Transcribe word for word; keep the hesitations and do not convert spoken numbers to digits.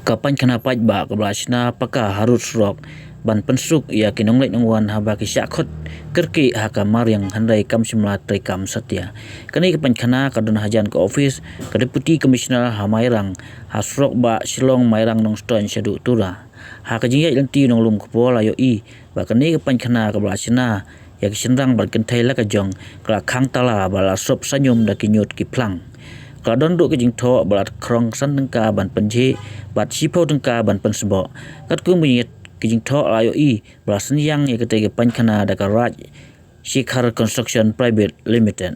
Ka paikhana paidbah kaba la shna paka harud surok ban pynsuk ïa ki nongleit nongwan haba ki shah khot kyrkieh ha ka mariang hynrei kam shym la treikam satia. Kane ka paikhana ka don hajan ka office ka Deputy Commissioner ha Mairang, ha surok ba Shillong Mairang Nongstoiñ shaduh Tura. Ha ka jingïaid lynti u nonglum khubor la ïohi ba kane ka paikhana kaba la shna ïa ki shynrang bad kynthei la ka jong ka la khang tala bad la sop saiñum da ki ñiut ki phlang. Ka la don ruh ka jingthoh ba la khrong san tyngka ban pynjhieh bad shiphew tyngka ban pynsboh. Katkum ki jingthoh la ïohi ba la synñiang ïa katei ka paikhana da ka Raj Shikhar Construction Private Limited.